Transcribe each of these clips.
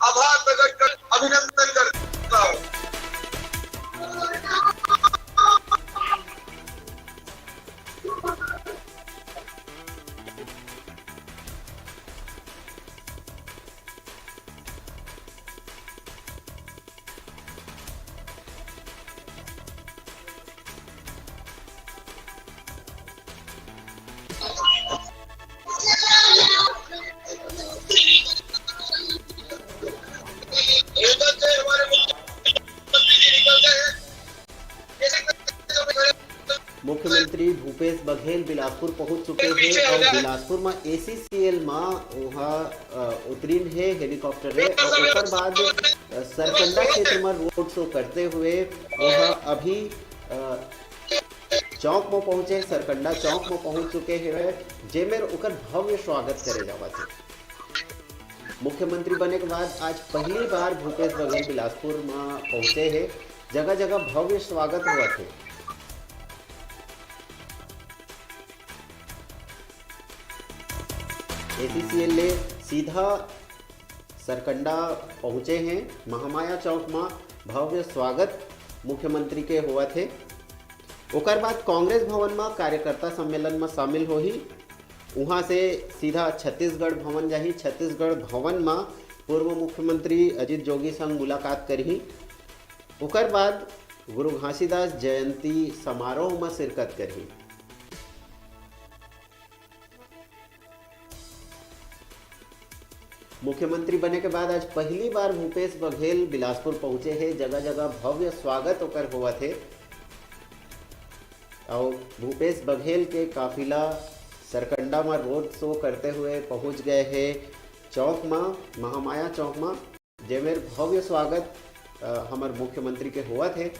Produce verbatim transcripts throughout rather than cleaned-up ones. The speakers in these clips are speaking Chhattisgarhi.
आभार प्रकट कर, अभिनंदन करता हूँ। मुख्यमंत्री भूपेश बघेल बिलासपुर पहुंच चुके हैं और बिलासपुर में एसीसीएल में वहाँ, अ, उतरिन है हेलीकॉप्टर में और ओकर बाद, अ, सरकंडा क्षेत्र में रोड शो करते हुए वहाँ अभी, अ, चौक में पहुंचे, सरकंडा चौक में पहुंच चुके हैं, जेमेर ओकर भव्य स्वागत करे जावत है। मुख्यमंत्री बने के बाद आज पहली बार भूपेश बघेल बिलासपुर में पहुंचे हैं, जगह जगह भव्य स्वागत हुआ थे। एसीसीएल ले सीधा सरकंडा पहुंचे हैं। महामाया चौक में भव्य स्वागत मुख्यमंत्री के हुआ थे। ओकर बाद कांग्रेस भवन में कार्यकर्ता सम्मेलन में शामिल होही। उहाँ से सीधा छत्तीसगढ़ भवन जाही। छत्तीसगढ़ भवन में पूर्व मुख्यमंत्री अजीत जोगी संग मुलाकात करही। ओकर बाद गुरु घासीदास जयंती समारोह में शिरकत करही। मुख्यमंत्री बने के बाद आज पहली बार भूपेश बघेल बिलासपुर पहुंचे हे। जगह जगह भव्य स्वागत ओकर होवत हे। और भूपेश बघेल के काफिला सरकंडा में रोड शो करते हुए पहुंच गए हे चौक में, महामाया चौक में, जेमेर भव्य स्वागत, अ, हमर मुख्यमंत्री के होवत हे।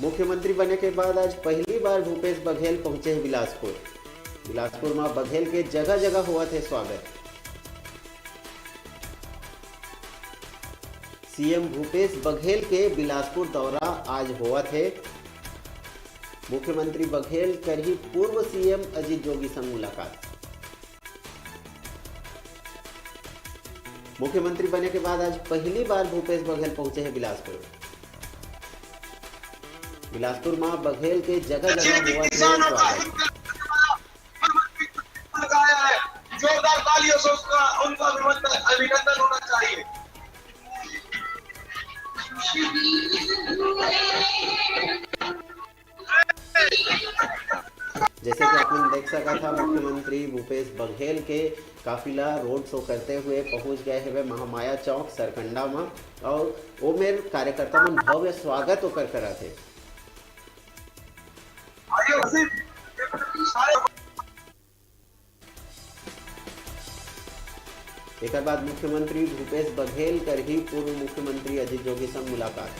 मुख्यमंत्री बने के बाद आज पहली बार भूपेश बघेल पहुंचे हे बिलासपुर। बिलासपुर में बघेल के जगह जगह होवत हे स्वागत। सीएम भूपेश बघेल के बिलासपुर दौरा आज होवत हे। मुख्यमंत्री बघेल करही पूर्व सीएम अजीत जोगी संग मुलाकात। मुख्यमंत्री बने के बाद आज पहली बार भूपेश बघेल पहुंचे हे बिलासपुर। बिलासपुर में बघेल के जगह जगह होवत हे स्वागत। जोरदार तालियों से उसका, उनका अभिनंदन, अभिनंदन होना चाहिए। जैसे कि आप मन देख सकत हा, मुख्यमंत्री भूपेश बघेल के काफिला रोड शो करते हुए पहुंच गए हवे महामाया चौक सरकंडा में, और ओमेर कार्यकर्ता मन भव्य स्वागत ओकर करत हे। एकर बाद मुख्यमंत्री भूपेश बघेल करही पूर्व मुख्यमंत्री अजीत जोगी संग मुलाकात।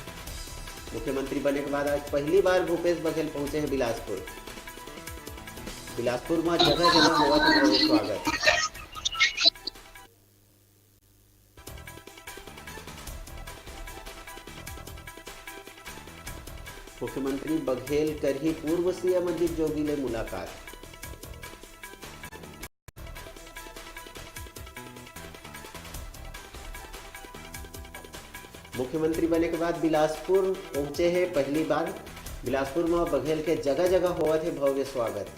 मुख्यमंत्री बने के बाद आज पहली बार भूपेश बघेल पहुंचे हे बिलासपुर। बिलासपुर में जगह जगह होवत हे भव्य स्वागत। मुख्यमंत्री बघेल करही पूर्व सीएम अजीत जोगी ले मुलाकात। मुख्यमंत्री बने के बाद बिलासपुर पहुंचे हे पहली बार। बिलासपुर में बघेल के जगह जगह होवत हे भव्य स्वागत।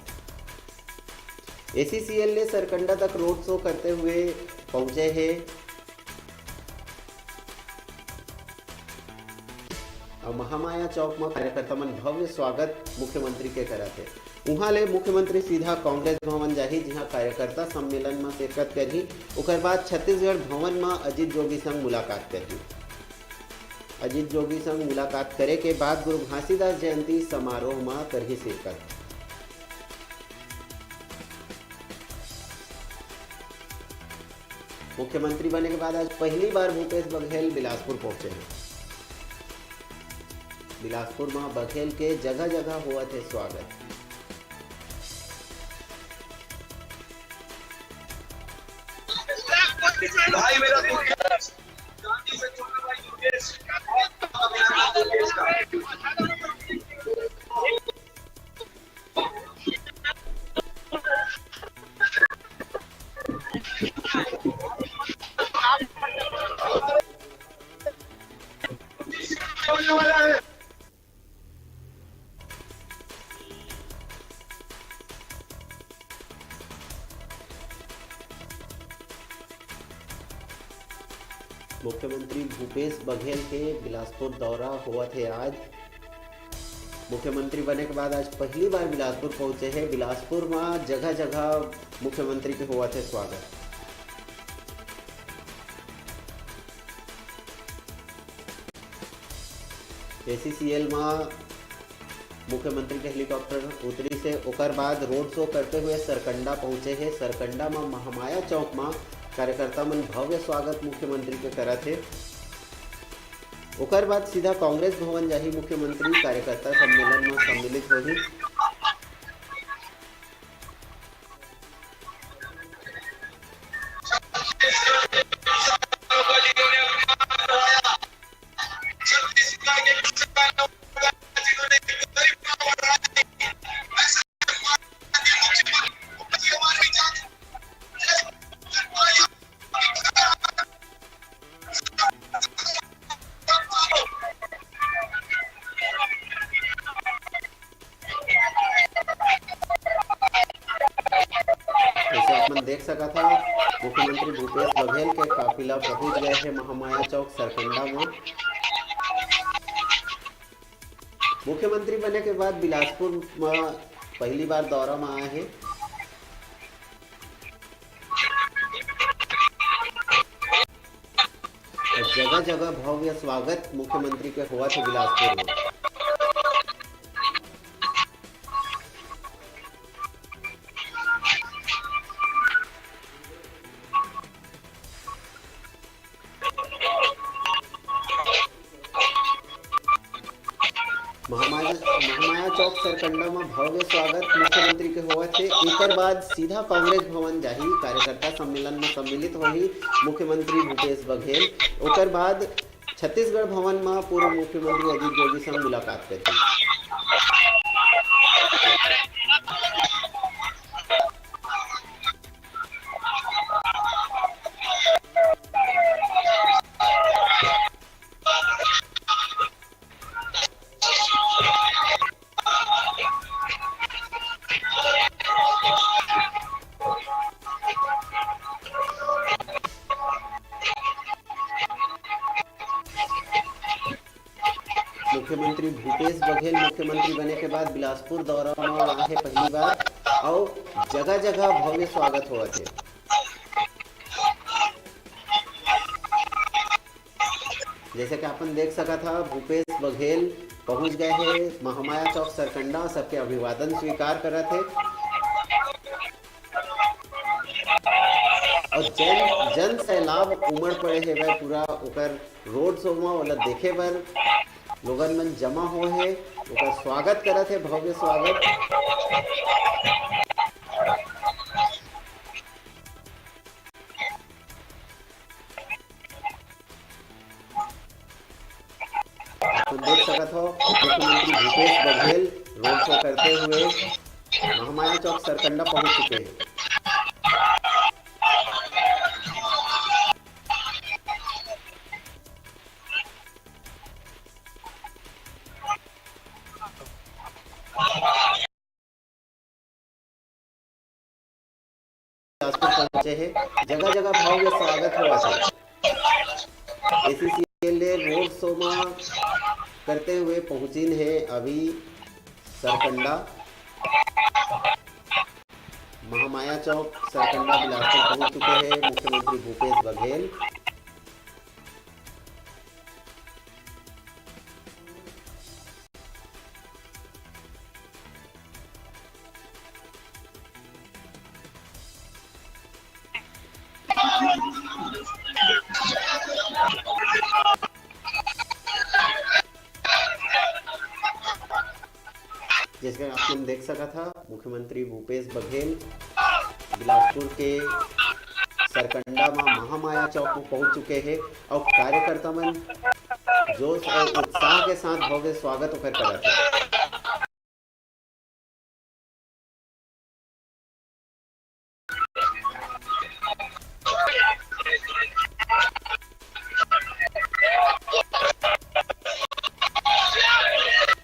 एसीसीएल ले सरकंडा तक रोड शो करते हुए पहुंचे हे। अउ महामाया चौक म कार्यकर्ता मन भव्य स्वागत मुख्यमंत्री के करत हे। उहां ले मुख्यमंत्री सीधा कांग्रेस भवन जाही, जिहां कार्यकर्ता सम्मेलन म शिरकत करही। ओकर बाद छत्तीसगढ़ भवन म अजीत जोगी संग मुलाकात करही। अजीत जोगी संग मुलाकात करे के बाद गुरु घासीदास जयंती समारोह म करही शिरकत। मुख्यमंत्री बने के बाद आज पहली बार भूपेश बघेल बिलासपुर पहुंचे हैं। बिलासपुर में बघेल के जगह जगह होवत हे स्वागत। भाई मेरा दुर्गेश, गांधी से छोटा भाई दुर्गेश। मुख्यमंत्री भूपेश बघेल के बिलासपुर दौरा होवत हे आज। मुख्यमंत्री बने के बाद आज पहली बार बिलासपुर पहुंचे हे। बिलासपुर म जगह-जगह मुख्यमंत्री के होवत हे स्वागत। एसीसीएल म मुख्यमंत्री के हेलीकॉप्टर उतरिस हे, ओकर बाद रोड शो करते हुए सरकंडा पहुंचे हे। सरकंडा म महामाया चौक म कार्यकर्ता मन भव्य स्वागत मुख्यमंत्री के करत हे। ओकर बाद सीधा कांग्रेस भवन जाही मुख्यमंत्री, कार्यकर्ता सम्मेलन म सम्मिलित होही। जैसे आप मन देख सकत हव, मुख्यमंत्री भूपेश बघेल के काफिला पहुंच गए हे महामाया चौक सरकंडा म। मुख्यमंत्री बने के बाद बिलासपुर म पहली बार दौरा म आए हे। जगह-जगह भव्य स्वागत मुख्यमंत्री के होवत हे बिलासपुर म। महामाया, महामाया चौक सरकंडा म भव्य स्वागत मुख्यमंत्री के होवत हे। एकर बाद सीधा कांग्रेस भवन जाही, कार्यकर्ता सम्मेलन म सम्मिलित होही मुख्यमंत्री भूपेश बघेल। ओकर बाद छत्तीसगढ़ भवन म पूर्व मुख्यमंत्री अजीत जोगी संग मुलाकात करही। मुख्यमंत्री भूपेश बघेल मुख्यमंत्री बने के बाद बिलासपुर दौरा म आए हे पहली बार, अउ जगह-जगह भव्य स्वागत होवत हे। जैसे कि अपन देख सकत हव, भूपेश बघेल पहुंच गए हे महामाया चौक सरकंडा, सबके अभिवादन स्वीकार करत हे। अउ जन, जन सैलाब उमड़ पड़े हेवय पूरा ओकर रोड शो म, ओला देखे बर लोगन मन जमा होए हे, ओकर स्वागत करत हे, भव्य स्वागत। अपन देख सकत हव, मुख्यमंत्री भूपेश बघेल रोड शो करते हुए महामाया चौक सरकंडा पहुंच चुके हैं। बिलासपुर पहुंचे हे, जगह जगह भव्य स्वागत होवत हे। एसीसीएल ले रोड शो म करते हुए पहुंचिन हे अभी सरकंडा, महामाया चौक सरकंडा बिलासपुर पहुंच चुके हे मुख्यमंत्री भूपेश बघेल। जैसे आप मन देख सकत हा, मुख्यमंत्री भूपेश बघेल बिलासपुर के सरकंडा म महामाया चौक म पहुंच चुके हे अउ कार्यकर्ता मन जोश अउ उत्साह के साथ भव्य स्वागत ओकर करत हे।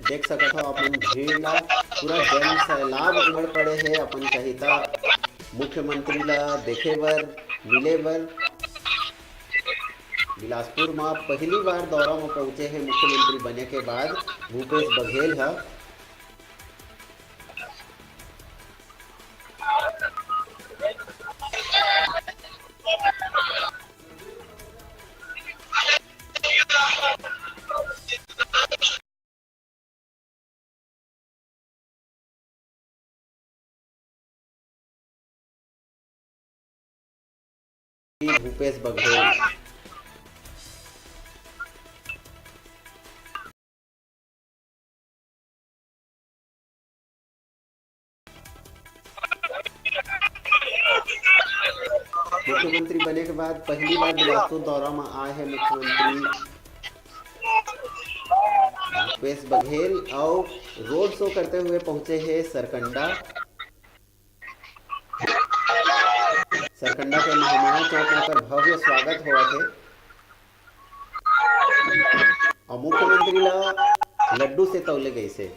देख सकत हो अपन भीड़ ला, पूरा जन सैलाब उमड़ पड़े हे अपन चहिता मुख्यमंत्री ला देखे बर, मिले बर। बिलासपुर म पहली बार दौरा म पहुंचे हे मुख्यमंत्री बने के बाद भूपेश बघेल ह। भूपेश बघेल। मुख्यमंत्री बने के बाद पहली बार बिलासपुर दौरा म आए हे मुख्यमंत्री भूपेश बघेल अउ रोड शो करते हुए पहुंचे हे सरकंडा। सरकंडा के महामाया चौक म ओकर भव्य स्वागत होवत हे अउ मुख्यमंत्री ला लड्डू से तौले गइसे।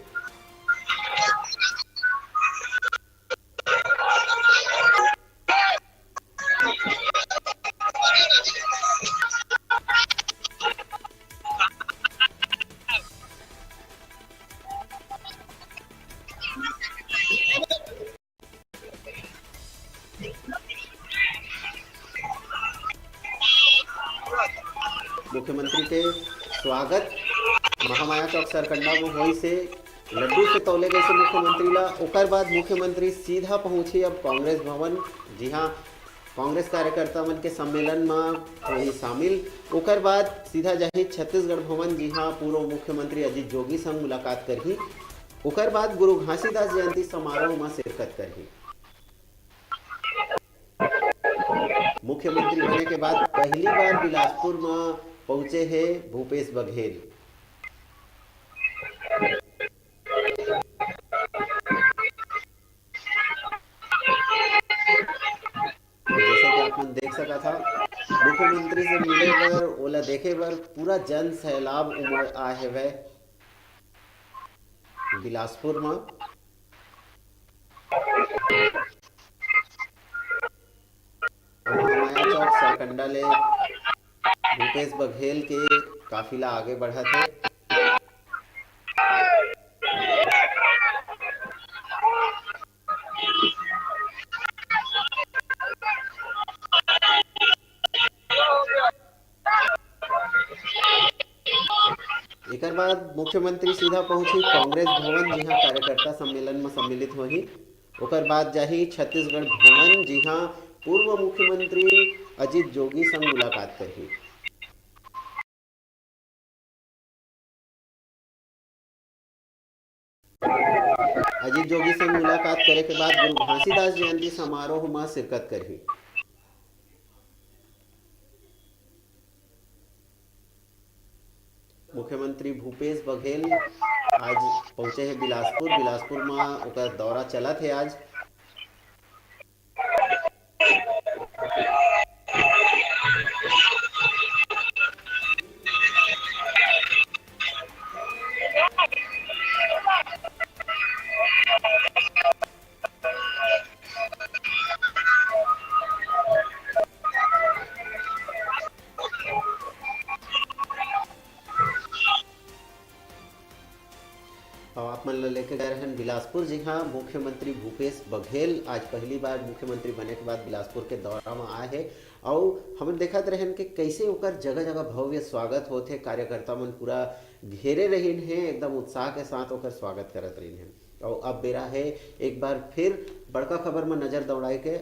मुख्यमंत्री के स्वागत महामाया चौक सरकंडा म होइसे, लड्डू से तौले गइसे मुख्यमंत्री ला। ओकर बाद मुख्यमंत्री सीधा पहुंची अब कांग्रेस भवन, जिहां कांग्रेस कार्यकर्ता मन के सम्मेलन म होही शामिल। ओकर बाद सीधा जाही छत्तीसगढ़ भवन, जिहां पूर्व मुख्यमंत्री अजीत जोगी संग मुलाकात करही। ओकर बाद गुरु घासीदास जयंती समारोह म शिरकत करही। मुख्यमंत्री बने के बाद पहली बार बिलासपुर म पहुंचे हे भूपेश बघेल। जैसे कि आप मन देख सकत हव, मुख्यमंत्री से मिले बर, ओला देखे बर पूरा जन सैलाब उमड़ आए हवय बिलासपुर म। महामाया चौक सरकंडा ले भूपेश बघेल के काफिला आगे बढ़त हे। एकर बाद मुख्यमंत्री सीधा पहुंची कांग्रेस भवन, जिहां कार्यकर्ता सम्मेलन म सम्मिलित होही। ओकर बाद जाही छत्तीसगढ़ भवन, जिहां पूर्व मुख्यमंत्री अजीत जोगी संग मुलाकात करही। अजीत जोगी संग मुलाकात करे के बाद गुरु घासीदास जयंती समारोह म शिरकत करही। मुख्यमंत्री भूपेश बघेल आज पहुंचे हे बिलासपुर। बिलासपुर म ओकर दौरा चलत हे आज। अउ आप मन ल लेके गए रहन बिलासपुर, जिहां मुख्यमंत्री भूपेश बघेल आज पहली बार मुख्यमंत्री बने के बाद बिलासपुर के दौरा म आए हे। अउ हमन देखत रहन कि कैसे ओकर जगह-जगह भव्य स्वागत होत हे, कार्यकर्ता मन पूरा घेरे रहिन हे, एकदम उत्साह के साथ ओकर स्वागत करत रहिन हे। अउ अब बेरा हे एक बार फिर बड़का खबर म नजर दौड़ाए के।